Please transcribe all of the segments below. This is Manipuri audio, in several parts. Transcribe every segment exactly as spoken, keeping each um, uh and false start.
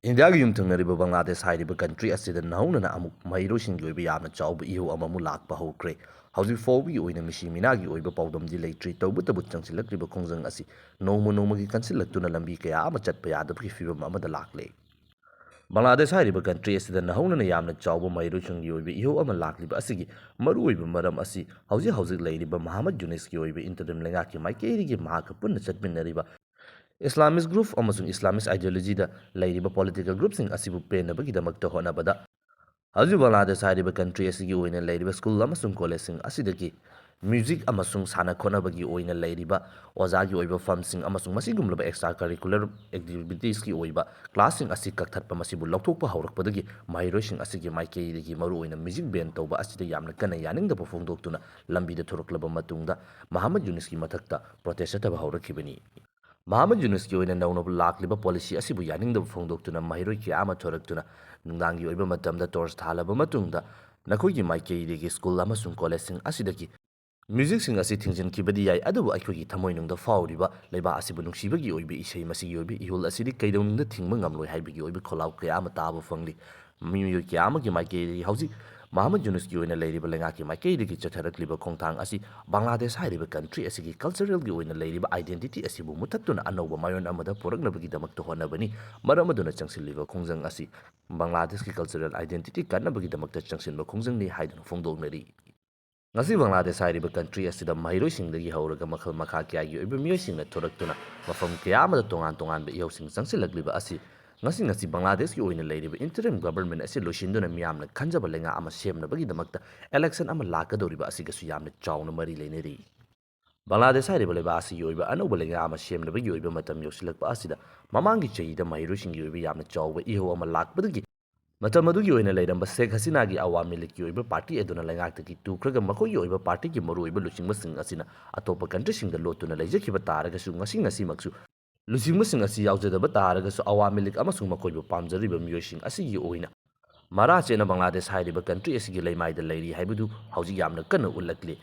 ꯏꯟꯗꯤꯌꯥꯒꯤ ꯌꯨꯝꯊꯪꯅꯔꯤꯕ ꯕꯪꯒ꯭ꯂꯥꯗꯦꯁ ꯍꯥꯏꯔꯤꯕ ꯀꯟꯇ꯭ꯔꯤ ꯑꯁꯤꯗ ꯅꯧꯅꯅ ꯑꯃꯨꯛ ꯃꯍꯩꯔꯣꯏꯁꯤꯡꯒꯤ ꯑꯣꯏꯕ ꯌꯥꯝꯅ ꯆꯥꯎꯕ ꯏꯍꯧ ꯑꯃꯃꯨꯛ ꯂꯥꯛꯄ ꯍꯧꯈ꯭ꯔꯦ꯫ ꯍꯧꯖꯤꯛ ꯐꯥꯎꯕꯒꯤ ꯑꯣꯏꯅ ꯃꯤꯁꯤ ꯃꯤꯅꯥꯒꯤ ꯑꯣꯏꯕ ꯄꯥꯎꯗꯝꯗꯤ ꯂꯩꯇ꯭ꯔꯤ꯫ ꯇꯧꯕꯇꯕꯨ ꯆꯪꯁꯤꯜꯂꯛꯂꯤꯕ ꯈꯣꯡꯖꯪ ꯑꯁꯤ ꯅꯣꯡꯃ ꯅꯣꯡꯃꯒꯤ ꯀꯟꯁꯤꯜꯂꯛꯇꯨꯅ ꯂꯝꯕꯤ ꯀꯌꯥ ꯑꯃ ꯆꯠꯄ ꯌꯥꯗꯕꯒꯤ ꯐꯤꯕꯝ ꯑꯃꯗ ꯂꯥꯛꯂꯦ꯫ ꯕꯪꯒ꯭ꯂꯥꯗꯦꯁ ꯍꯥꯏꯔꯤꯕ ꯀꯟꯇ꯭ꯔꯤ ꯑꯁꯤꯗ ꯅꯧꯍꯧꯅꯅ ꯌꯥꯝꯅ ꯆꯥꯎꯕ ꯃꯍꯩꯔꯣꯏꯁꯤꯡꯒꯤ ꯑꯣꯏꯕ ꯏꯍꯧ ꯑꯃ ꯂꯥꯛꯂꯤꯕ ꯑꯁꯤꯒꯤ ꯃꯔꯨꯑꯣꯏꯕ ꯃꯔꯝ ꯑꯁꯤ ꯍꯧꯖꯤꯛ ꯍꯧꯖꯤꯛ ꯂꯩꯔꯤꯕ ꯃꯍꯥꯃꯗ ꯌꯨꯅꯤꯁꯀꯤ ꯑꯣꯏꯕ ꯏꯟꯇꯔꯤꯝ ꯂꯩꯉꯥꯛꯀꯤ ꯃꯥꯏꯀꯩꯗꯒꯤ ꯃꯍꯥꯛꯀ ꯄꯨꯟꯅ ꯆꯠꯃꯤꯟꯅꯔꯤꯕ ꯏꯁꯂꯥꯃꯤꯁ ꯒ꯭ꯔꯨꯞ ꯑꯃꯁꯨꯡ ꯏꯁꯂꯥꯃꯤꯁ ꯑꯥꯏꯗꯤꯌꯣꯂꯣꯖꯤꯗ ꯂꯩꯔꯤꯕ ꯄꯣꯂꯤꯇꯤꯀꯦꯜ ꯒ꯭ꯔꯨꯞꯁꯤꯡ ꯑꯁꯤꯕꯨ ꯄꯦꯟꯅꯕꯒꯤꯗꯃꯛꯇ ꯍꯣꯠꯅꯕꯗ ꯍꯧꯖꯤꯛ ꯕꯪꯒ꯭ꯂꯥꯗꯦꯁ ꯍꯥꯏꯔꯤꯕ ꯀꯟꯇ꯭ꯔꯤ ꯑꯁꯤꯒꯤ ꯑꯣꯏꯅ ꯂꯩꯔꯤꯕ ꯁ꯭ꯀꯨꯜ ꯑꯃꯁꯨꯡ ꯀꯣꯂꯦꯖꯁꯤꯡ ꯑꯁꯤꯗꯒꯤ ꯃ꯭ꯌꯨꯖꯤꯛ ꯑꯃꯁꯨꯡ ꯁꯥꯟꯅ ꯈꯣꯠꯅꯕꯒꯤ ꯑꯣꯏꯅ ꯂꯩꯔꯤꯕ ꯑꯣꯖꯥꯒꯤ ꯑꯣꯏꯕ ꯐꯝꯁꯤꯡ ꯑꯃꯁꯨꯡ ꯃꯁꯤꯒꯨꯝꯂꯕ ꯑꯦꯛꯁꯇ꯭ꯔꯥ ꯀꯔꯤꯀꯨꯂꯔ ꯑꯦꯛꯇꯤꯚꯤꯇꯤꯁꯀꯤ ꯑꯣꯏꯕ ꯀ꯭ꯂꯥꯁꯁꯤꯡ ꯑꯁꯤ ꯀꯛꯊꯠꯄ ꯃꯁꯤꯕꯨ ꯂꯧꯊꯣꯛꯄ ꯍꯧꯔꯛꯄꯗꯒꯤ ꯃꯍꯩꯔꯣꯏꯁꯤꯡ ꯑꯁꯤꯒꯤ ꯃꯥꯏꯀꯩꯗꯒꯤ ꯃꯔꯨꯑꯣꯏꯅ ꯃ꯭ꯌꯨꯖꯤꯛ ꯕꯦꯟ ꯇꯧꯕ ꯑꯁꯤꯗ ꯌꯥꯝꯅ ꯀꯟꯅ ꯌꯥꯅꯤꯡꯗꯕ ꯐꯣꯡꯗꯣꯛꯇꯨꯅ ꯂꯝꯕꯤꯗ ꯊꯣꯔꯛꯂꯕ ꯃꯇꯨꯡꯗ ꯃꯍꯥꯃꯗ ꯌꯨꯅꯤꯁꯀꯤ ꯃꯊꯛꯇ ꯄ꯭ꯔꯣꯇꯦꯁ ꯆꯠꯊꯕ ꯍꯧꯔꯛꯈꯤꯕꯅꯤ꯫ ꯃꯍꯥꯃꯗ ꯌꯨꯅꯤꯁꯀꯤ ꯑꯣꯏꯅ ꯅꯧꯅ ꯂꯥꯛꯂꯤꯕ ꯄꯣꯂꯤꯁꯤ ꯑꯁꯤꯕꯨ ꯌꯥꯅꯤꯡꯗꯕ ꯐꯣꯡꯗꯣꯛꯇꯨꯅ ꯃꯍꯩꯔꯣꯏ ꯀꯌꯥ ꯑꯃ ꯊꯣꯔꯛꯇꯨꯅ ꯅꯨꯡꯗꯥꯡꯒꯤ ꯑꯣꯏꯕ ꯃꯇꯝꯗ ꯇꯣꯔꯆ ꯊꯥꯜꯂꯕ ꯃꯇꯨꯡꯗ ꯅꯈꯣꯏꯒꯤ ꯃꯥꯏꯀꯩꯗꯒꯤ ꯁ꯭ꯀꯨꯜ ꯑꯃꯁꯨꯡ ꯀꯣꯂꯦꯖꯁꯤꯡ ꯑꯁꯤꯗꯒꯤ ꯃ꯭ꯌꯨꯖꯤꯛꯁꯤꯡ ꯑꯁꯤ ꯊꯤꯡꯖꯤꯟꯈꯤꯕꯗꯤ ꯌꯥꯏ, ꯑꯗꯨꯕꯨ ꯑꯩꯈꯣꯏꯒꯤ ꯊꯃꯣꯏꯅꯨꯡꯗ ꯐꯥꯎꯔꯤꯕ ꯂꯩꯕꯥꯛ ꯑꯁꯤꯕꯨ ꯅꯨꯡꯁꯤꯕꯒꯤ ꯑꯣꯏꯕ ꯏꯁꯩ, ꯃꯁꯤꯒꯤ ꯑꯣꯏꯕ ꯏꯍꯨꯜ ꯑꯁꯤꯗꯤ ꯀꯩꯗꯧꯅꯨꯡꯗ ꯊꯤꯡꯕ ꯉꯝꯂꯣꯏ ꯍꯥꯏꯕꯒꯤ ꯑꯣꯏꯕ ꯈꯣꯜꯂꯥꯎ ꯀꯌꯥ ꯑꯃ ꯇꯥꯕ ꯐꯪꯂꯤ꯫ ꯃꯤꯑꯣꯏ ꯀꯌꯥ ꯑꯃꯒꯤ ꯃꯥꯏꯀꯩꯗꯒꯤ ꯍꯧꯖꯤꯛ ꯃꯍꯥꯃꯗ ꯌꯨꯅꯤꯁꯀꯤ ꯑꯣꯏꯅ ꯂꯩꯔꯤꯕ ꯂꯩꯉꯥꯛꯀꯤ ꯃꯥꯏꯀꯩꯗꯒꯤ ꯆꯠꯊꯔꯛꯂꯤꯕ ꯈꯣꯡꯊꯥꯡ ꯑꯁꯤ ꯕꯪꯒ꯭ꯂꯥꯗꯦꯁ ꯍꯥꯏꯔꯤꯕ ꯀꯟꯇ꯭ꯔꯤ ꯑꯁꯤꯒꯤ ꯀꯜꯆꯔꯦꯜꯒꯤ ꯑꯣꯏꯅ ꯂꯩꯔꯤꯕ ꯑꯥꯏꯗꯦꯟꯇꯤꯇꯤ ꯑꯁꯤꯕꯨ ꯃꯨꯊꯠꯇꯨꯅ ꯑꯅꯧꯕ ꯃꯥꯏꯑꯣꯟ ꯑꯃꯗ ꯄꯨꯔꯛꯅꯕꯒꯤꯗꯃꯛꯇ ꯍꯣꯠꯅꯕꯅꯤ꯫ ꯃꯔꯝ ꯑꯗꯨꯅ ꯆꯪꯁꯤꯜꯂꯤꯕ ꯈꯣꯡꯖꯪ ꯑꯁꯤ ꯕꯪꯒ꯭ꯂꯥꯗꯦꯁꯀꯤ ꯀꯜꯆꯔꯦꯜ ꯑꯥꯏꯗꯦꯟꯇꯤꯇꯤ ꯀꯟꯅꯕꯒꯤꯗꯃꯛꯇ ꯆꯪꯁꯤꯟꯕ ꯈꯣꯡꯖꯪꯅꯤ ꯍꯥꯏꯗꯨꯅ ꯐꯣꯡꯗꯣꯛꯅꯔꯤ꯫ ꯉꯁꯤ ꯕꯪꯒ꯭ꯂꯥꯗꯦꯁ ꯍꯥꯏꯔꯤꯕ ꯀꯟꯇ꯭ꯔꯤ ꯑꯁꯤꯗ ꯃꯍꯩꯔꯣꯏꯁꯤꯡꯗꯒꯤ ꯍꯧꯔꯒ ꯃꯈꯜ ꯃꯈꯥ ꯀꯌꯥꯒꯤ ꯑꯣꯏꯕ ꯃꯤꯑꯣꯏꯁꯤꯡꯅ ꯊꯣꯔꯛꯇꯨꯅ ꯃꯐꯝ ꯀꯌꯥ ꯑꯃꯗ ꯇꯣꯉꯥꯟ ꯇꯣꯉꯥꯟꯕ ꯏꯍꯧꯁꯤꯡ ꯆꯪꯁꯤꯜꯂꯛꯂꯤꯕ ꯑꯁꯤ ꯉꯁꯤ ꯉꯁꯤ ꯕꯪꯒ꯭ꯂꯥꯗꯦꯁꯀꯤ ꯑꯣꯏꯅ ꯂꯩꯔꯤꯕ ꯏꯟꯇꯔꯤꯝ ꯒꯚꯔꯟꯃꯦꯟꯠ ꯑꯁꯤ ꯂꯣꯏꯁꯤꯟꯗꯨꯅ ꯃꯤꯌꯥꯝꯅ ꯈꯟꯖꯕ ꯂꯩꯉꯥꯛ ꯑꯃ ꯁꯦꯝꯅꯕꯒꯤꯗꯃꯛꯇ ꯏꯂꯦꯛꯁꯟ ꯑꯃ ꯂꯥꯛꯀꯗꯧꯔꯤꯕ ꯑꯁꯤꯒꯁꯨ ꯌꯥꯝꯅ ꯆꯥꯎꯅ ꯃꯔꯤ ꯂꯩꯅꯔꯤ꯫ ꯕꯪꯒ꯭ꯂꯥꯗꯦꯁ ꯍꯥꯏꯔꯤꯕ ꯂꯩꯕꯥꯛ ꯑꯁꯤꯒꯤ ꯑꯣꯏꯕ ꯑꯅꯧꯕ ꯂꯩꯉꯥꯛ ꯑꯃ ꯁꯦꯝꯅꯕꯒꯤ ꯑꯣꯏꯕ ꯃꯇꯝ ꯌꯧꯁꯤꯜꯂꯛꯄ ꯑꯁꯤꯗ ꯃꯃꯥꯡꯒꯤ ꯆꯍꯤꯗ ꯃꯍꯩꯔꯣꯏꯁꯤꯡꯒꯤ ꯑꯣꯏꯕ ꯌꯥꯝꯅ ꯆꯥꯎꯕ ꯏꯍꯧ ꯑꯃ ꯂꯥꯛꯄꯗꯒꯤ ꯃꯇꯝ ꯑꯗꯨꯒꯤ ꯑꯣꯏꯅ ꯂꯩꯔꯝꯕ ꯁꯦꯈ ꯍꯁꯤꯅꯥꯒꯤ ꯑꯋꯥꯃꯤ ꯂꯤꯒꯀꯤ ꯑꯣꯏꯕ ꯄꯥꯔꯇꯤ ꯑꯗꯨꯅ ꯂꯩꯉꯥꯛꯇꯒꯤ ꯇꯨꯈ꯭ꯔꯒ ꯃꯈꯣꯏꯒꯤ ꯑꯣꯏꯕ ꯄꯥꯔꯇꯤꯒꯤ ꯃꯔꯨꯑꯣꯏꯕ ꯂꯨꯆꯤꯡꯕꯁꯤꯡ ꯑꯁꯤꯅ ꯑꯇꯣꯞꯄ ꯀꯟꯇ꯭ꯔꯤꯁꯤꯡꯗ ꯂꯣꯠꯇꯨꯅ ꯂꯩꯖꯈꯤꯕ ꯇꯥꯔꯒꯁꯨ ꯉꯁꯤ ꯉꯁꯤꯃꯛꯁꯨ ꯂꯨꯆꯤꯡꯕꯁꯤꯡ ꯑꯁꯤ ꯌꯥꯎꯖꯗꯕ ꯇꯥꯔꯒꯁꯨ ꯑꯋꯥꯃꯤ ꯂꯤꯒ ꯑꯃꯁꯨꯡ ꯃꯈꯣꯏꯕꯨ ꯄꯥꯝꯖꯔꯤꯕ ꯃꯤꯑꯣꯏꯁꯤꯡ ꯑꯁꯤꯒꯤ ꯑꯣꯏꯅ ꯃꯔꯥ ꯆꯦꯠꯅ ꯕꯪꯒ꯭ꯂꯥꯗꯦꯁ ꯍꯥꯏꯔꯤꯕ ꯀꯟꯇ꯭ꯔꯤ ꯑꯁꯤꯒꯤ ꯂꯩꯃꯥꯏꯗ ꯂꯩꯔꯤ ꯍꯥꯏꯕꯗꯨ ꯍꯧꯖꯤꯛ ꯌꯥꯝꯅ ꯀꯟꯅ ꯎꯠꯂꯛꯂꯤ꯫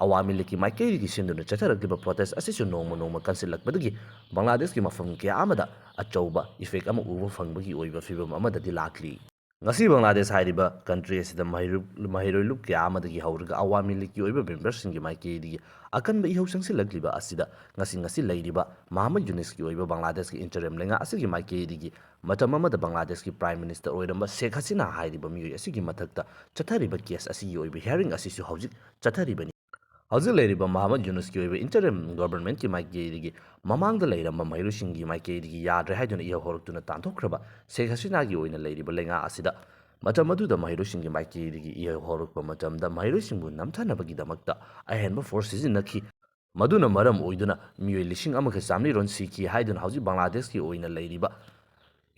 ꯑꯋꯥꯃꯤ ꯂꯤꯛꯀꯤ ꯃꯥꯏꯀꯩꯗꯒꯤ ꯁꯤꯟꯗꯨꯅ ꯆꯠꯊꯔꯛꯂꯤꯕ ꯄ꯭ꯔꯣꯇꯦꯁ ꯑꯁꯤꯁꯨ ꯅꯣꯡꯃ ꯅꯣꯡꯃ ꯀꯟꯁꯤꯜꯂꯛꯄꯗꯒꯤ ꯕꯪꯒ꯭ꯂꯥꯗꯦꯁꯀꯤ ꯃꯐꯝ ꯀꯌꯥ ꯑꯃꯗ ꯑꯆꯧꯕ ꯏꯐꯦꯛ ꯑꯃ ꯎꯕ ꯐꯪꯕꯒꯤ ꯑꯣꯏꯕ ꯐꯤꯕꯝ ꯑꯃꯗꯗꯤ ꯂꯥꯛꯂꯤ꯫ ꯉꯁꯤ ꯕꯪꯒ꯭ꯂꯥꯗꯦꯁ ꯍꯥꯏꯔꯤꯕ ꯀꯟꯇ꯭ꯔꯤ ꯑꯁꯤꯗ ꯃꯍꯩꯔꯣꯏ ꯂꯨꯞ ꯀꯌꯥ ꯑꯃꯗꯒꯤ ꯍꯧꯔꯒ ꯑꯋꯥꯃꯤ ꯂꯤꯛꯀꯤ ꯑꯣꯏꯕ ꯃꯦꯝꯕꯔꯁꯤꯡꯒꯤ ꯃꯥꯏꯀꯩꯗꯒꯤ ꯑꯀꯟꯕ ꯏꯍꯧ ꯆꯪꯁꯤꯜꯂꯛꯂꯤꯕ ꯑꯁꯤꯗ ꯉꯁꯤ ꯉꯁꯤ ꯂꯩꯔꯤꯕ ꯃꯍꯥꯃꯠ ꯌꯨꯅꯤꯁꯀꯤ ꯑꯣꯏꯕ ꯕꯪꯒ꯭ꯂꯥꯗꯦꯁꯀꯤ ꯏꯟꯇꯔꯤꯝ ꯂꯩꯉꯥꯛ ꯑꯁꯤꯒꯤ ꯃꯥꯏꯀꯩꯗꯒꯤ ꯃꯇꯝ ꯑꯃꯗ ꯕꯪꯒ꯭ꯂꯥꯗꯦꯁꯀꯤ ꯄ꯭ꯔꯥꯏꯝ ꯃꯤꯅꯤꯁꯇꯔ ꯑꯣꯏꯔꯝꯕ ꯁꯦꯈ ꯍꯁꯤꯅꯥ ꯍꯥꯏꯔꯤꯕ ꯃꯤꯑꯣꯏ ꯑꯁꯤꯒꯤ ꯃꯊꯛꯇ ꯆꯠꯊꯔꯤꯕ ꯀꯦꯁ ꯑꯁꯤꯒꯤ ꯑꯣꯏꯕ ꯍꯤꯌꯥꯔꯤꯡ ꯑꯁꯤꯁꯨ ꯍꯧꯖꯤꯛ ꯆꯠꯊꯔꯤꯕꯅꯤ꯫ ꯍꯧꯖꯤꯛ ꯂꯩꯔꯤꯕ ꯃꯍꯥꯃꯠ ꯌꯨꯅꯨꯁꯀꯤ ꯑꯣꯏꯕ ꯏꯟꯇꯔꯤꯝ ꯒꯣꯚꯔꯟꯃꯦꯟꯠꯀꯤ ꯃꯥꯏꯀꯩꯗꯒꯤ ꯃꯃꯥꯡꯗ ꯂꯩꯔꯝꯕ ꯃꯍꯩꯔꯣꯏꯁꯤꯡꯒꯤ ꯃꯥꯏꯀꯩꯗꯒꯤ ꯌꯥꯗ꯭ꯔꯦ ꯍꯥꯏꯗꯨꯅ ꯏꯍꯧ ꯍꯧꯔꯛꯇꯨꯅ ꯇꯥꯟꯊꯣꯛꯈ꯭ꯔꯕ ꯁꯦꯈ ꯍꯁꯤꯅꯥꯒꯤ ꯑꯣꯏꯅ ꯂꯩꯔꯤꯕ ꯂꯩꯉꯥꯛ ꯑꯁꯤꯗ ꯃꯇꯝ ꯑꯗꯨꯗ ꯃꯍꯩꯔꯣꯏꯁꯤꯡꯒꯤ ꯃꯥꯏꯀꯩꯗꯒꯤ ꯏꯍꯧ ꯍꯧꯔꯛꯄ ꯃꯇꯝꯗ ꯃꯍꯩꯔꯣꯏꯁꯤꯡꯕꯨ ꯅꯝꯊꯅꯕꯒꯤꯗꯃꯛꯇ ꯑꯍꯦꯟꯕ ꯐꯣꯔꯁ ꯁꯤꯖꯤꯟꯅꯈꯤ꯫ ꯃꯗꯨꯅ ꯃꯔꯝ ꯑꯣꯏꯗꯨꯅ ꯃꯤꯑꯣꯏ ꯂꯤꯁꯤꯡ ꯑꯃꯒ ꯆꯥꯃꯔꯤ ꯔꯣꯝ ꯁꯤꯈꯤ ꯍꯥꯏꯗꯨꯅ ꯍꯧꯖꯤꯛ ꯕꯪꯒ꯭ꯂꯥꯗꯦꯁꯀꯤ ꯑꯣꯏꯅ ꯂꯩꯔꯤꯕ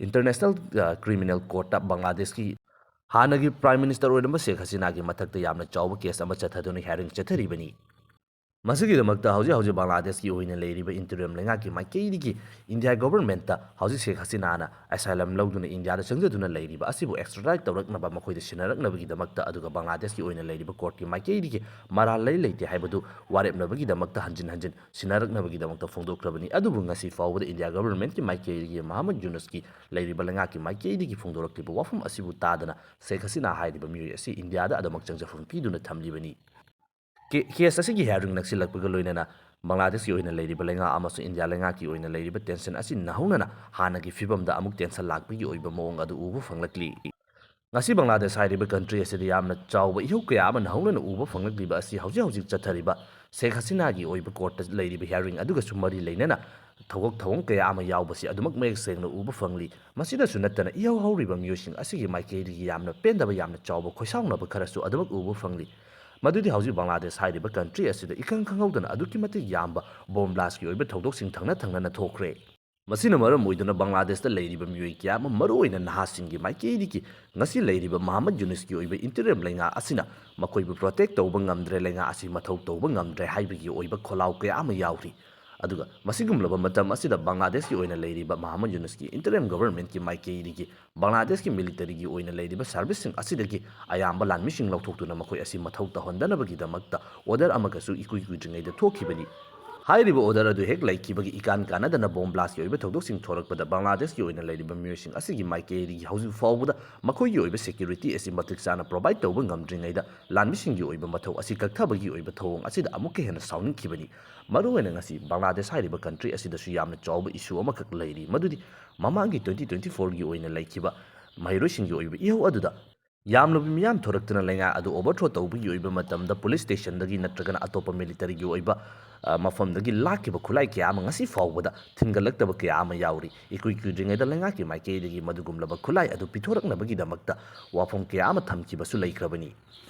ꯏꯟꯇꯔꯅꯦꯁꯅꯦꯜ, ꯑ, ꯀ꯭ꯔꯤꯃꯤꯅꯦꯜ ꯀꯣꯔꯠꯇ ꯕꯪꯒ꯭ꯂꯥꯗꯦꯁꯀꯤ ꯍꯥꯟꯅꯒꯤ ꯄ꯭ꯔꯥꯏꯝ ꯃꯤꯅꯤꯁꯇꯔ ꯑꯣꯏꯔꯝꯕ ꯁꯦꯈ ꯍꯁꯤꯅꯥꯒꯤ ꯃꯊꯛꯇ ꯌꯥꯝꯅ ꯆꯥꯎꯕ ꯀꯦꯁ ꯑꯃ ꯆꯠꯊꯗꯨꯅ ꯍꯤꯌꯥꯔꯤꯡ ꯆꯠꯊꯔꯤꯕꯅꯤ꯫ ꯃꯁꯤꯒꯤꯗꯃꯛꯇ ꯍꯧꯖꯤꯛ ꯍꯧꯖꯤꯛ ꯕꯪꯒ꯭ꯂꯥꯗꯦꯁꯀꯤ ꯑꯣꯏꯅ ꯂꯩꯔꯤꯕ ꯏꯟꯇꯔꯤꯝ ꯂꯩꯉꯥꯛꯀꯤ ꯃꯥꯏꯀꯩꯗꯒꯤ ꯏꯟꯗꯤꯌꯥ ꯒꯣꯚꯔꯟꯃꯦꯟꯠꯇ ꯍꯧꯖꯤꯛ ꯁꯦꯈ ꯍꯁꯤꯅꯥꯅ ꯑꯦꯁꯥꯏꯂꯝ ꯂꯧꯗꯨꯅ ꯏꯟꯗꯤꯌꯥꯗ ꯆꯪꯖꯗꯨꯅ ꯂꯩꯔꯤꯕ ꯑꯁꯤꯕꯨ ꯑꯦꯛꯁꯇ꯭ꯔꯥꯗꯥꯏꯠ ꯇꯧꯔꯛꯅꯕ ꯃꯈꯣꯏꯗ ꯁꯤꯟꯅꯔꯛꯅꯕꯒꯤꯗꯃꯛꯇ, ꯑꯗꯨꯒ ꯕꯪꯒ꯭ꯂꯥꯗꯦꯁꯀꯤ ꯑꯣꯏꯅ ꯂꯩꯔꯤꯕ ꯀꯣꯔꯠꯀꯤ ꯃꯥꯏꯀꯩꯗꯒꯤ ꯃꯔꯥꯜ ꯂꯩ ꯂꯩꯇꯦ ꯍꯥꯏꯕꯗꯨ ꯋꯥꯔꯦꯞꯅꯕꯒꯤꯗꯃꯛꯇ ꯍꯟꯖꯤꯟ ꯍꯟꯖꯤꯟ ꯁꯤꯟꯅꯔꯛꯅꯕꯒꯤꯗꯃꯛꯇ ꯐꯣꯡꯗꯣꯛꯈ꯭ꯔꯕꯅꯤ꯫ ꯑꯗꯨꯕꯨ ꯉꯁꯤ ꯐꯥꯎꯕꯗ ꯏꯟꯗꯤꯌꯥ ꯒꯚꯔꯟꯃꯦꯟꯠꯀꯤ ꯃꯥꯏꯀꯩꯗꯒꯤ ꯃꯍꯥꯃꯠ ꯌꯨꯅꯨꯁꯀꯤ ꯂꯩꯔꯤꯕ ꯂꯩꯉꯥꯛꯀꯤ ꯃꯥꯏꯀꯩꯗꯒꯤ ꯐꯣꯡꯗꯣꯔꯛꯂꯤꯕ ꯋꯥꯐꯝ ꯑꯁꯤꯕꯨ ꯇꯥꯗꯅ ꯁꯦꯈ ꯍꯁꯤꯅꯥ ꯍꯥꯏꯔꯤꯕ ꯃꯤꯑꯣꯏ ꯑꯁꯤ ꯏꯟꯗꯤꯌꯥꯗ ꯑꯗꯨꯃꯛ ꯆꯪꯖꯐꯝ ꯄꯤꯗꯨꯅ ꯊꯝꯂꯤꯕꯅꯤ꯫ ꯀꯦ-, ꯀꯦꯁ ꯑꯁꯤꯒꯤ ꯍꯤꯌꯥꯔꯤꯡ ꯅꯛꯁꯤꯜꯂꯛꯄꯒ ꯂꯣꯏꯅꯅ ꯕꯪꯒ꯭ꯂꯥꯗꯦꯁꯀꯤ ꯑꯣꯏꯅ ꯂꯩꯔꯤꯕ ꯂꯩꯉꯥꯛ ꯑꯃꯁꯨꯡ ꯏꯟꯗꯤꯌꯥ ꯂꯩꯉꯥꯛꯀꯤ ꯑꯣꯏꯅ ꯂꯩꯔꯤꯕ ꯇꯦꯟꯁꯟ ꯑꯁꯤ ꯅꯧꯍꯧꯅꯅ ꯍꯥꯟꯅꯒꯤ ꯐꯤꯕꯝꯗ ꯑꯃꯨꯛ ꯇꯦꯟꯁꯟ ꯂꯥꯛꯄꯒꯤ ꯑꯣꯏꯕ ꯃꯑꯣꯡ ꯑꯗꯨ ꯎꯕ ꯐꯪꯂꯛꯂꯤ꯫ ꯉꯁꯤ ꯕꯪꯒ꯭ꯂꯥꯗꯦꯁ ꯍꯥꯏꯔꯤꯕ ꯀꯟꯇ꯭ꯔꯤ ꯑꯁꯤꯗ ꯌꯥꯝꯅ ꯆꯥꯎꯕ ꯏꯍꯧ ꯀꯌꯥ ꯑꯃ ꯅꯧꯍꯧꯅꯅ ꯎꯕ ꯐꯪꯂꯛꯂꯤꯕ ꯑꯁꯤ ꯍꯧꯖꯤꯛ ꯍꯧꯖꯤꯛ ꯆꯠꯊꯔꯤꯕ ꯁꯦꯈ ꯍꯁꯤꯅꯥꯒꯤ ꯑꯣꯏꯕ ꯀꯣꯔꯠꯇ ꯂꯩꯔꯤꯕ ꯍꯤꯌꯥꯔꯤꯡ ꯑꯗꯨꯒꯁꯨ ꯃꯔꯤ ꯂꯩꯅꯅ ꯊꯧꯒꯛ ꯊꯧꯑꯣꯡ ꯀꯌꯥ ꯑꯃ ꯌꯥꯎꯕꯁꯤ ꯑꯗꯨꯃꯛ ꯃꯌꯦꯛ ꯁꯦꯡꯅ ꯎꯕ ꯐꯪꯂꯤ꯫ ꯃꯁꯤꯗꯁꯨ ꯅꯠꯇꯅ ꯏꯍꯧ ꯍꯧꯔꯤꯕ ꯃꯤꯑꯣꯏꯁꯤꯡ ꯑꯁꯤꯒꯤ ꯃꯥꯏꯀꯩꯗꯒꯤ ꯌꯥꯝꯅ ꯄꯦꯟꯗꯕ, ꯌꯥꯝꯅ ꯆꯥꯎꯕ ꯈꯣꯏꯁꯥꯎꯅꯕ ꯈꯔꯁꯨ ꯑꯗꯨꯃꯛ ꯎꯕ ꯐꯪꯂꯤ꯫ ꯃꯗꯨꯗꯤ ꯍꯧꯖꯤꯛ ꯕꯪꯒ꯭ꯂꯥꯗꯦꯁ ꯍꯥꯏꯔꯤꯕ ꯀꯟꯇ꯭ꯔꯤ ꯑꯁꯤꯗ ꯏꯈꯪ ꯈꯪꯍꯧꯗꯅ ꯑꯗꯨꯛꯀꯤ ꯃꯇꯤꯛ ꯌꯥꯝꯕ ꯕꯣꯝ ꯕ꯭ꯂꯥꯁꯀꯤ ꯑꯣꯏꯕ ꯊꯧꯗꯣꯛꯁꯤꯡ ꯊꯪꯅ ꯊꯪꯅꯅ ꯊꯣꯛꯈ꯭ꯔꯦ꯫ ꯃꯁꯤꯅ ꯃꯔꯝ ꯑꯣꯏꯗꯨꯅ ꯕꯪꯒ꯭ꯂꯥꯗꯦꯁꯇ ꯂꯩꯔꯤꯕ ꯃꯤꯑꯣꯏ ꯀꯌꯥ ꯑꯃ, ꯃꯔꯨꯑꯣꯏꯅ ꯅꯍꯥꯁꯤꯡꯒꯤ ꯃꯥꯏꯀꯩꯗꯒꯤ ꯉꯁꯤ ꯂꯩꯔꯤꯕ ꯃꯍꯥꯃꯠ ꯌꯨꯅꯤꯁꯀꯤ ꯑꯣꯏꯕ ꯏꯟꯇꯔꯤꯝ ꯂꯩꯉꯥꯛ ꯑꯁꯤꯅ ꯃꯈꯣꯏꯕꯨ ꯄ꯭ꯔꯣꯇꯦꯛ ꯇꯧꯕ ꯉꯝꯗ꯭ꯔꯦ, ꯂꯩꯉꯥꯛ ꯑꯁꯤ ꯃꯊꯧ ꯇꯧꯕ ꯉꯝꯗ꯭ꯔꯦ ꯍꯥꯏꯕꯒꯤ ꯑꯣꯏꯕ ꯈꯣꯜꯂꯥꯎ ꯀꯌꯥ ꯑꯃ ꯌꯥꯎꯔꯤ꯫ ꯑꯗꯨꯒ ꯃꯁꯤꯒꯨꯝꯂꯕ ꯃꯇꯝ ꯑꯁꯤꯗ ꯕꯪꯒ꯭ꯂꯥꯗꯦꯁꯀꯤ ꯑꯣꯏꯅ ꯂꯩꯔꯤꯕ ꯃꯍꯃꯗ ꯌꯨꯅꯨꯁꯀꯤ interim governmentꯀꯤ ꯃꯥꯏꯀꯩꯗꯒꯤ ꯕꯪꯒ꯭ꯂꯥꯗꯦꯁꯀꯤ militaryꯒꯤ ꯑꯣꯏꯅ ꯂꯩꯔꯤꯕ serviceꯁꯤꯡ ꯑꯁꯤꯗꯒꯤ ꯑꯌꯥꯝꯕ ꯂꯥꯟꯃꯤꯁꯤꯡ ꯂꯧꯊꯣꯛꯇꯨꯅ ꯃꯈꯣꯏ ꯑꯁꯤ ꯃꯊꯧ ꯇꯧꯍꯟꯗꯅꯕꯒꯤꯗꯃꯛꯇ order ꯑꯃꯒꯁꯨ ꯏꯀꯨꯏ ꯀꯨꯏꯗ꯭ꯔꯤꯉꯩꯗ ꯊꯣꯛꯈꯤꯕꯅꯤ꯫ ꯍꯥꯏꯔꯤꯕ order ꯑꯗꯨ ꯍꯦꯛ ꯂꯩꯈꯤꯕꯒꯤ ꯏꯀꯥꯟ ꯀꯥꯟꯅꯗꯅ bomb blastꯀꯤ ꯑꯣꯏꯕ ꯊꯧꯗꯣꯛꯁꯤꯡ ꯊꯣꯔꯛꯄꯗ ꯕꯪꯒ꯭ꯂꯥꯗꯦꯁꯀꯤ ꯑꯣꯏꯅ ꯂꯩꯔꯤꯕ ꯃꯤꯑꯣꯏꯁꯤꯡ ꯑꯁꯤꯒꯤ ꯃꯥꯏꯀꯩꯗꯒꯤ ꯍꯧꯖꯤꯛ ꯐꯥꯎꯕꯗ ꯃꯈꯣꯏꯒꯤ ꯑꯣꯏꯕ security ꯑꯁꯤ ꯃꯇꯤꯛ ꯆꯥꯅ provide ꯇꯧꯕ ꯉꯝꯗ꯭ꯔꯤꯉꯩꯗ ꯂꯥꯟꯃꯤꯁꯤꯡꯒꯤ ꯑꯣꯏꯕ ꯃꯊꯧ ꯑꯁꯤ ꯀꯛꯊꯕꯒꯤ ꯑꯣꯏꯕ ꯊꯧꯑꯣꯡ ꯑꯁꯤꯗ ꯑꯃꯨꯛꯀ ꯍꯦꯟꯅ ꯁꯥꯎꯅꯤꯡꯈꯤꯕꯅꯤ꯫ ꯃꯔꯨꯑꯣꯏꯅ ꯉꯁꯤ ꯕꯪꯒ꯭ꯂꯥꯗꯦꯁ ꯍꯥꯏꯔꯤꯕ country ꯑꯁꯤꯗꯁꯨ ꯌꯥꯝꯅ ꯆꯥꯎꯕ issue ꯑꯃꯈꯛ ꯂꯩꯔꯤ, ꯃꯗꯨꯗꯤ ꯃꯃꯥꯡꯒꯤ twenty twenty fourꯒꯤ ꯑꯣꯏꯅ ꯂꯩꯈꯤꯕ ꯃꯍꯩꯔꯣꯏꯁꯤꯡꯒꯤ ꯑꯣꯏꯕ ꯏꯍꯧ ꯑꯗꯨꯗ ꯌꯥꯝꯂꯕ ꯃꯤꯌꯥꯝ ꯊꯣꯔꯛꯇꯨꯅ ꯂꯩꯉꯥꯛ ꯑꯗꯨ overthrow ꯇꯧꯕꯒꯤ ꯑꯣꯏꯕ ꯃꯇꯝꯗ police stationꯗꯒꯤ ꯅꯠꯇ꯭ꯔꯒꯅ ꯑꯇꯣꯞꯄ militaryꯒꯤ ꯑꯣꯏꯕ, ꯑ, ꯃꯐꯝꯗꯒꯤ ꯂꯥꯛꯈꯤꯕ ꯈꯨꯠꯂꯥꯏ ꯀꯌꯥ ꯑꯃ ꯉꯁꯤ ꯐꯥꯎꯕꯗ ꯊꯤꯟꯒꯠꯂꯛꯇꯕ ꯀꯌꯥ ꯑꯃ ꯌꯥꯎꯔꯤ꯫ ꯏꯀꯨꯏ ꯀꯨꯏꯗ꯭ꯔꯤꯉꯩꯗ ꯂꯩꯉꯥꯛꯀꯤ ꯃꯥꯏꯀꯩꯗꯒꯤ ꯃꯗꯨꯒꯨꯝꯂꯕ ꯈꯨꯠꯂꯥꯏ ꯑꯗꯨ ꯄꯤꯊꯣꯔꯛꯅꯕꯒꯤꯗꯃꯛꯇ ꯋꯥꯐꯝ ꯀꯌꯥ ꯑꯃ ꯊꯝꯈꯤꯕꯁꯨ ꯂꯩꯈ꯭ꯔꯕꯅꯤ꯫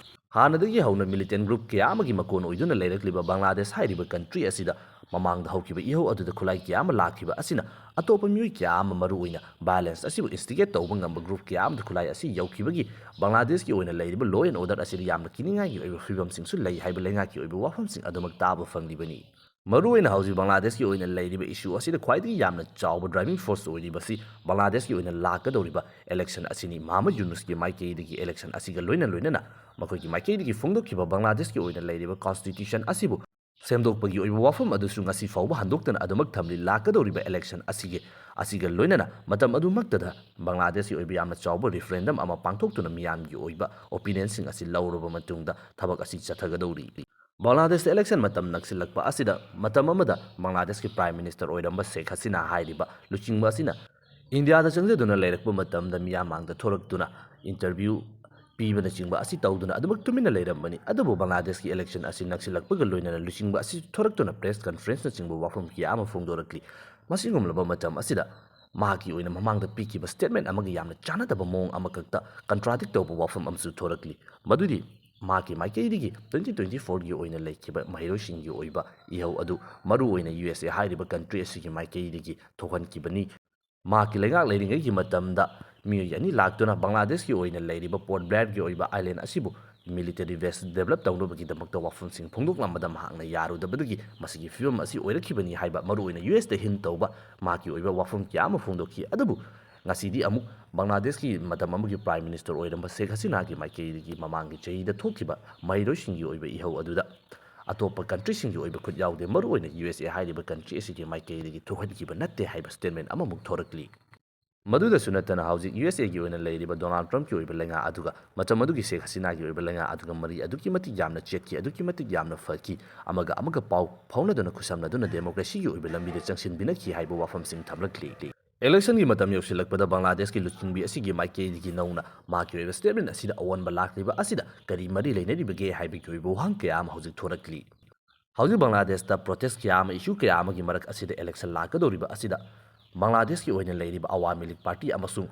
ꯍꯥꯟꯅꯗꯒꯤ ꯍꯧꯅ militant group ꯀꯌꯥ ꯑꯃꯒꯤ ꯃꯀꯣꯟ ꯑꯣꯏꯗꯨꯅ ꯂꯩꯔꯛꯂꯤꯕ ꯕꯪꯒ꯭ꯂꯥꯗꯦꯁ ꯍꯥꯏꯔꯤꯕ country ꯑꯁꯤꯗ ꯃꯃꯥꯡꯗ ꯍꯧꯈꯤꯕ ꯏꯍꯧ ꯑꯗꯨꯗ ꯈꯨꯠꯂꯥꯏ ꯀꯌꯥ ꯑꯃ ꯂꯥꯛꯈꯤꯕ ꯑꯁꯤꯅ ꯑꯇꯣꯞꯄ ꯃꯤꯑꯣꯏ ꯀꯌꯥ ꯑꯃ, ꯃꯔꯨꯑꯣꯏꯅ violence ꯑꯁꯤꯕꯨ instigate ꯇꯧꯕ ꯉꯝꯕ group ꯀꯌꯥ ꯑꯃꯗ ꯈꯨꯠꯂꯥꯏ ꯑꯁꯤ ꯌꯧꯈꯤꯕꯒꯤ ꯕꯪꯒ꯭ꯂꯥꯗꯦꯁꯀꯤ ꯑꯣꯏꯅ ꯂꯩꯔꯤꯕ law and order ꯑꯁꯤꯗ ꯌꯥꯝꯅ ꯀꯤꯅꯤꯡꯉꯥꯏꯒꯤ ꯑꯣꯏꯕ ꯐꯤꯕꯝꯁꯤꯡꯁꯨ ꯂꯩ ꯍꯥꯏꯕ ꯂꯩꯉꯥꯛꯀꯤ ꯑꯣꯏꯕ ꯋꯥꯐꯝꯁꯤꯡ ꯑꯗꯨꯃꯛ ꯇꯥꯕ ꯐꯪꯂꯤꯕꯅꯤ꯫ ꯃꯔꯨꯑꯣꯏꯅ ꯍꯧꯖꯤꯛ ꯕꯪꯒ꯭ꯂꯥꯗꯦꯁꯀꯤ ꯑꯣꯏꯅ ꯂꯩꯔꯤꯕ issue ꯑꯁꯤꯗ ꯈ꯭ꯋꯥꯏꯗꯒꯤ ꯌꯥꯝꯅ ꯆꯥꯎꯕ driving force ꯑꯣꯏꯔꯤꯕꯁꯤ ꯕꯪꯒ꯭ꯂꯥꯗꯦꯁꯀꯤ ꯑꯣꯏꯅ ꯂꯥꯛꯀꯗꯧꯔꯤꯕ election ꯑꯁꯤꯅꯤ꯫ ꯃꯍꯃꯗ ꯌꯨꯅꯨꯁꯀꯤ ꯃꯥꯏꯀꯩꯗꯒꯤ election ꯑꯁꯤꯒ ꯂꯣꯏꯅ ꯂꯣꯏꯅꯅ ꯃꯈꯣꯏꯒꯤ ꯃꯥꯏꯀꯩꯗꯒꯤ ꯐꯣꯡꯗꯣꯛꯈꯤꯕ ꯕꯪꯒ꯭ꯂꯥꯗꯦꯁꯀꯤ ꯑꯣꯏꯅ ꯂꯩꯔꯤꯕ constitution ꯑꯁꯤꯕꯨ ꯁꯦꯝꯗꯣꯛꯄꯒꯤ ꯑꯣꯏꯕ ꯋꯥꯐꯝ ꯑꯗꯨꯁꯨ ꯉꯁꯤ ꯐꯥꯎꯕ ꯍꯟꯗꯣꯛꯇꯅ ꯑꯗꯨꯃꯛ ꯊꯝꯂꯤ꯫ ꯂꯥꯛꯀꯗꯧꯔꯤꯕ election ꯑꯁꯤꯒꯤ, ꯑꯁꯤꯒ ꯂꯣꯏꯅꯅ ꯃꯇꯝ ꯑꯗꯨꯃꯛꯇꯗ ꯕꯪꯒ꯭ꯂꯥꯗꯦꯁꯀꯤ ꯑꯣꯏꯕ ꯌꯥꯝꯅ ꯆꯥꯎꯕ referendum ꯑꯃ ꯄꯥꯡꯊꯣꯛꯇꯨꯅ ꯃꯤꯌꯥꯝꯒꯤ ꯑꯣꯏꯕ opinionꯁꯤꯡ ꯑꯁꯤ ꯂꯧꯔꯕ ꯃꯇꯨꯡꯗ ꯊꯕꯛ ꯑꯁꯤ ꯆꯠꯊꯒꯗꯧꯔꯤ꯫ ꯕꯪꯒ꯭ꯂꯥꯗꯦꯁꯇ election ꯃꯇꯝ ꯅꯛꯁꯤꯜꯂꯛꯄ ꯑꯁꯤꯗ ꯃꯇꯝ ꯑꯃꯗ ꯕꯪꯒ꯭ꯂꯥꯗꯦꯁꯀꯤ Prime Minister ꯑꯣꯏꯔꯝꯕ ꯁꯦꯈ ꯍꯁꯤꯅꯥ ꯍꯥꯏꯔꯤꯕ ꯂꯨꯆꯤꯡꯕ ꯑꯁꯤꯅ ꯏꯟꯗꯤꯌꯥꯗ ꯆꯪꯖꯗꯨꯅ ꯂꯩꯔꯛꯄ ꯃꯇꯝꯗ ꯃꯤꯌꯥꯝ ꯃꯥꯡꯗ ꯊꯣꯔꯛꯇꯨꯅ interview ꯄꯤꯕꯅꯆꯤꯡꯕ ꯑꯁꯤ ꯇꯧꯗꯨꯅ ꯑꯗꯨꯃꯛ ꯇꯨꯃꯤꯟꯅ ꯂꯩꯔꯝꯕꯅꯤ꯫ ꯑꯗꯨꯕꯨ ꯕꯪꯒ꯭ꯂꯥꯗꯦꯁꯀꯤ election ꯑꯁꯤ ꯅꯛꯁꯤꯜꯂꯛꯄꯒ ꯂꯣꯏꯅꯅ ꯂꯨꯆꯤꯡꯕ ꯑꯁꯤ ꯊꯣꯔꯛꯇꯨꯅ press conferenceꯅꯆꯤꯡꯕ ꯋꯥꯐꯝ ꯀꯌꯥ ꯑꯃ ꯐꯣꯡꯗꯣꯔꯛꯂꯤ꯫ ꯃꯁꯤꯒꯨꯝꯂꯕ ꯃꯇꯝ ꯑꯁꯤꯗ ꯃꯍꯥꯛꯀꯤ ꯑꯣꯏꯅ ꯃꯃꯥꯡꯗ ꯄꯤꯈꯤꯕ statement ꯑꯃꯒ ꯌꯥꯝꯅ ꯆꯥꯟꯅꯗꯕ ꯃꯑꯣꯡ ꯑꯃꯈꯛꯇ contradict ꯇꯧꯕ ꯋꯥꯐꯝ ꯑꯃꯁꯨ ꯊꯣꯔꯛꯂꯤ꯫ ꯃꯗꯨꯗꯤ ꯃꯍꯥꯛꯀꯤ ꯃꯥꯏꯀꯩꯗꯒꯤ twenty twenty fourꯒꯤ ꯑꯣꯏꯅ ꯂꯩꯈꯤꯕ ꯃꯍꯩꯔꯣꯏꯁꯤꯡꯒꯤ ꯑꯣꯏꯕ ꯏꯍꯧ ꯑꯗꯨ ꯃꯔꯨꯑꯣꯏꯅ U S A ꯍꯥꯏꯔꯤꯕ country ꯑꯁꯤꯒꯤ ꯃꯥꯏꯀꯩꯗꯒꯤ ꯊꯣꯛꯍꯟꯈꯤꯕꯅꯤ꯫ ꯃꯍꯥꯛꯀꯤ ꯂꯩꯉꯥꯛ ꯂꯩꯔꯤꯉꯩꯒꯤ ꯃꯇꯝꯗ ꯃꯤꯑꯣꯏ ꯑꯅꯤ ꯂꯥꯛꯇꯨꯅ ꯕꯪꯒ꯭ꯂꯥꯗꯦꯁꯀꯤ ꯑꯣꯏꯅ ꯂꯩꯔꯤꯕ Port Blairꯒꯤ ꯑꯣꯏꯕ island ꯑꯁꯤꯕꯨ ꯃꯤꯂꯤꯇꯔꯤ ꯕꯦꯁ ꯗꯦꯕꯂꯞ ꯇꯧꯅꯕꯒꯤꯗꯃꯛꯇ ꯋꯥꯐꯝꯁꯤꯡ ꯐꯣꯡꯗꯣꯛꯂꯝꯕꯗ ꯃꯍꯥꯛꯅ ꯌꯥꯔꯨꯗꯕꯗꯒꯤ ꯃꯁꯤꯒꯤ ꯐꯤꯕꯝ ꯑꯁꯤ ꯑꯣꯏꯔꯛꯈꯤꯕꯅꯤ ꯍꯥꯏꯕ ꯃꯔꯨꯑꯣꯏꯅ ꯌꯨ ꯑꯦꯁꯇ ꯍꯤꯟ ꯇꯧꯕ ꯃꯍꯥꯛꯀꯤ ꯑꯣꯏꯕ ꯋꯥꯐꯝ ꯀꯌꯥ ꯑꯃ ꯐꯣꯡꯗꯣꯛꯈꯤ꯫ ꯑꯗꯨꯕꯨ ꯉꯁꯤꯗꯤ ꯑꯃꯨꯛ ꯕꯪꯒ꯭ꯂꯥꯗꯦꯁꯀꯤ ꯃꯇꯝ ꯑꯃꯒꯤ ꯄ꯭ꯔꯥꯏꯝ ꯃꯤꯅꯤꯁꯇꯔ ꯑꯣꯏꯔꯝꯕ ꯁꯦꯈ ꯍꯁꯤꯅꯥꯒꯤ ꯃꯥꯏꯀꯩꯗꯒꯤ ꯃꯃꯥꯡꯒꯤ ꯆꯍꯤꯗ ꯊꯣꯛꯈꯤꯕ ꯃꯍꯩꯔꯣꯏꯁꯤꯡꯒꯤ ꯑꯣꯏꯕ ꯏꯍꯧ ꯑꯗꯨꯗ ꯑꯇꯣꯞꯄ ꯀꯟꯇ꯭ꯔꯤꯁꯤꯡꯒꯤ ꯑꯣꯏꯕ ꯈꯨꯠ ꯌꯥꯎꯗꯦ, ꯃꯔꯨꯑꯣꯏꯅ ꯌꯨ ꯑꯦꯁ ꯑꯦ ꯍꯥꯏꯔꯤꯕ ꯀꯟꯇ꯭ꯔꯤ ꯑꯁꯤꯒꯤ ꯃꯥꯏꯀꯩꯗꯒꯤ ꯊꯣꯛꯍꯟꯈꯤꯕ ꯅꯠꯇꯦ ꯍꯥꯏꯕ ꯁ꯭ꯇꯦꯠꯃꯦꯟ ꯑꯃꯃꯨꯛ ꯊꯣꯔꯛꯂꯤ꯫ ꯃꯗꯨꯗꯁꯨ ꯅꯠꯇꯅ ꯍꯧꯖꯤꯛ ꯌꯨ ꯑꯦꯁ ꯑꯦꯒꯤ ꯑꯣꯏꯅ ꯂꯩꯔꯤꯕ ꯗꯣꯅꯥꯜꯗ ꯇ꯭ꯔꯝꯞꯀꯤ ꯑꯣꯏꯕ ꯂꯩꯉꯥꯛ ꯑꯗꯨꯒ ꯃꯇꯝ ꯑꯗꯨꯒꯤ ꯁꯦꯈ ꯍꯁꯤꯅꯥꯒꯤ ꯑꯣꯏꯕ ꯂꯩꯉꯥꯛ ꯑꯗꯨꯒ ꯃꯔꯤ ꯑꯗꯨꯛꯀꯤ ꯃꯇꯤꯛ ꯌꯥꯝꯅ ꯆꯦꯠꯈꯤ, ꯑꯗꯨꯛꯀꯤ ꯃꯇꯤꯛ ꯌꯥꯝꯅ ꯐꯈꯤ, ꯑꯃꯒ ꯑꯃꯒ ꯄꯥꯎ ꯐꯥꯎꯅꯗꯨꯅ ꯈꯨꯠꯁꯝꯅꯗꯨꯅ ꯗꯦꯃꯣꯀ꯭ꯔꯦꯁꯤꯒꯤ ꯑꯣꯏꯕ ꯂꯝꯕꯤꯗ ꯆꯪꯁꯤꯟꯕꯤꯅꯈꯤ ꯍꯥꯏꯕ ꯋꯥꯐꯝꯁꯤꯡ ꯊꯝꯂꯛꯂꯤ꯫ ꯏꯂꯦꯛꯁꯟꯒꯤ ꯃꯇꯝ ꯌꯧꯁꯤꯜꯂꯛꯄꯗ ꯕꯪꯒ꯭ꯂꯥꯗꯦꯁꯀꯤ ꯂꯨꯆꯤꯡꯕꯤ ꯑꯁꯤꯒꯤ ꯃꯥꯏꯀꯩꯗꯒꯤ ꯅꯧꯅ ꯃꯍꯥꯛꯀꯤ ꯑꯣꯏꯕ ꯁ꯭ꯇꯦꯠꯃꯦꯟ ꯑꯁꯤꯗ ꯑꯑꯣꯟꯕ ꯂꯥꯛꯂꯤꯕ ꯑꯁꯤꯗ ꯀꯔꯤ ꯃꯔꯤ ꯂꯩꯅꯔꯤꯕꯒꯦ ꯍꯥꯏꯕꯒꯤ ꯑꯣꯏꯕ ꯋꯥꯍꯪ ꯀꯌꯥ ꯑꯃ ꯍꯧꯖꯤꯛ ꯊꯣꯔꯛꯂꯤ꯫ ꯍꯧꯖꯤꯛ ꯕꯪꯒ꯭ꯂꯥꯗꯦꯁꯇ ꯄ꯭ꯔꯣꯇꯦꯁ ꯀꯌꯥ ꯑꯃ, ꯏꯁꯨ ꯀꯌꯥ ꯑꯃꯒꯤ ꯃꯔꯛ ꯑꯁꯤꯗ ꯏꯂꯦꯛꯁꯟ ꯂꯥꯛꯀꯗꯧꯔꯤꯕ ꯑꯁꯤꯗ ꯕꯪꯒ꯭ꯂꯥꯗꯦꯁꯀꯤ ꯑꯣꯏꯅ ꯂꯩꯔꯤꯕ ꯑꯋꯥꯃꯤ ꯂꯤꯒ ꯄꯥꯔꯇꯤ ꯑꯃꯁꯨꯡ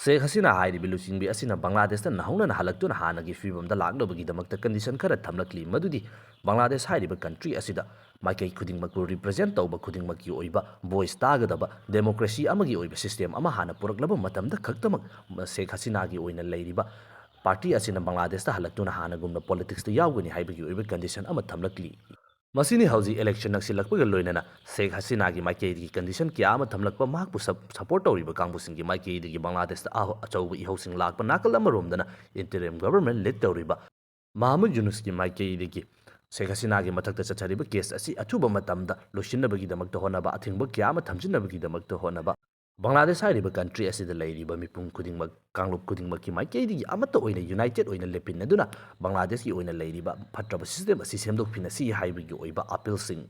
ꯁꯦꯈ ꯍꯁꯤꯅꯥ ꯍꯥꯏꯔꯤꯕ ꯂꯨꯆꯤꯡꯕꯤ ꯑꯁꯤꯅ ꯕꯪꯒ꯭ꯂꯥꯗꯦꯁꯇ ꯅꯧꯍꯧꯅꯅ ꯍꯜꯂꯛꯇꯨꯅ ꯍꯥꯟꯅꯒꯤ ꯐꯤꯕꯝꯗ ꯂꯥꯛꯅꯕꯒꯤꯗꯃꯛꯇ ꯀꯟꯗꯤꯁꯟ ꯈꯔ ꯊꯝꯂꯛꯂꯤ, ꯃꯗꯨꯗꯤ ꯕꯪꯒ꯭ꯂꯥꯗꯦꯁ ꯍꯥꯏꯔꯤꯕ ꯀꯟꯇ꯭ꯔꯤ ꯑꯁꯤꯗ ꯃꯥꯏꯀꯩ ꯈꯨꯗꯤꯡꯃꯛꯄꯨ ꯔꯤꯄ꯭ꯔꯖꯦꯟ ꯇꯧꯕ ꯈꯨꯗꯤꯡꯃꯛꯀꯤ ꯑꯣꯏꯕ ꯚꯣꯏꯁ ꯇꯥꯒꯗꯕ ꯗꯦꯃꯣꯀ꯭ꯔꯦꯁꯤ ꯑꯃꯒꯤ ꯑꯣꯏꯕ ꯁꯤꯁꯇꯦꯝ ꯑꯃ ꯍꯥꯟꯅ ꯄꯨꯔꯛꯂꯕ ꯃꯇꯝꯗ ꯈꯛꯇꯃꯛ ꯁꯦꯈ ꯍꯁꯤꯅꯥꯒꯤ ꯑꯣꯏꯅ ꯂꯩꯔꯤꯕ ꯄꯥꯔꯇꯤ ꯑꯁꯤꯅ ꯕꯪꯒ꯭ꯂꯥꯗꯦꯁꯇ ꯍꯜꯂꯛꯇꯨꯅ ꯍꯥꯟꯅꯒꯨꯝꯅ ꯄꯣꯂꯤꯇꯤꯛꯁꯇ ꯌꯥꯎꯒꯅꯤ ꯍꯥꯏꯕꯒꯤ ꯑꯣꯏꯕ ꯀꯟꯗꯤꯁꯟ ꯑꯃ ꯊꯝꯂꯛꯂꯤ꯫ ꯃꯁꯤꯅꯤ ꯍꯧꯖꯤꯛ ꯏꯂꯦꯛꯁꯟ ꯅꯛꯁꯤꯜꯂꯛꯄꯒ ꯂꯣꯏꯅꯅ ꯁꯦꯈ ꯍꯁꯤꯅꯥꯒꯤ ꯃꯥꯏꯀꯩꯗꯒꯤ ꯀꯟꯗꯤꯁꯟ ꯀꯌꯥ ꯑꯃ ꯊꯝꯂꯛꯄ, ꯃꯍꯥꯛꯄꯨ ꯁꯞ-, ꯁꯄꯣꯔꯠ ꯇꯧꯔꯤꯕ ꯀꯥꯡꯕꯨꯁꯤꯡꯒꯤ ꯃꯥꯏꯀꯩꯗꯒꯤ ꯕꯪꯒ꯭ꯂꯥꯗꯦꯁꯇ ꯑꯍ-, ꯑꯆꯧꯕ ꯏꯍꯧꯁꯤꯡ ꯂꯥꯛꯄ, ꯅꯥꯀꯜ ꯑꯃꯔꯣꯝꯗꯅ ꯏꯟꯇꯔꯤꯝ ꯒꯚꯔꯟꯃꯦꯟꯠ ꯂꯤꯗ ꯇꯧꯔꯤꯕ ꯃꯍꯃꯨꯗ ꯌꯨꯅꯨꯁꯀꯤ ꯃꯥꯏꯀꯩꯗꯒꯤ ꯁꯦꯈ ꯍꯁꯤꯅꯥꯒꯤ ꯃꯊꯛꯇ ꯆꯠꯊꯔꯤꯕ ꯀꯦꯁ ꯑꯁꯤ ꯑꯊꯨꯕ ꯃꯇꯝꯗ ꯂꯣꯏꯁꯤꯟꯅꯕꯒꯤꯗꯃꯛꯇ ꯍꯣꯠꯅꯕ, ꯑꯊꯤꯡꯕ ꯀꯌꯥ ꯑꯃ ꯊꯝꯖꯤꯟꯅꯕꯒꯤꯗꯃꯛꯇ ꯍꯣꯠꯅꯕ, ꯕꯪꯒ꯭ꯂꯥꯗꯦꯁ ꯍꯥꯏꯔꯤꯕ ꯀꯟꯇ꯭ꯔꯤ ꯑꯁꯤꯗ ꯂꯩꯔꯤꯕ ꯃꯤꯄꯨꯝ ꯈꯨꯗꯤꯡꯃꯛ, ꯀꯥꯡꯂꯨꯞ ꯈꯨꯗꯤꯡꯃꯛꯀꯤ ꯃꯥꯏꯀꯩꯗꯒꯤ ꯑꯃꯠꯇ ꯑꯣꯏꯅ ꯌꯨꯅꯥꯏꯇꯦꯗ ꯑꯣꯏꯅ ꯂꯦꯞꯃꯤꯟꯅꯗꯨꯅ ꯕꯪꯒ꯭ꯂꯥꯗꯦꯁꯀꯤ ꯑꯣꯏꯅ ꯂꯩꯔꯤꯕ ꯐꯠꯇ꯭ꯔꯕ ꯁꯤꯁꯇꯦꯝ ꯑꯁꯤ ꯁꯦꯝꯗꯣꯛꯃꯤꯟꯅꯁꯤ ꯍꯥꯏꯕꯒꯤ ꯑꯣꯏꯕ ꯑꯄꯤꯜꯁꯤꯡ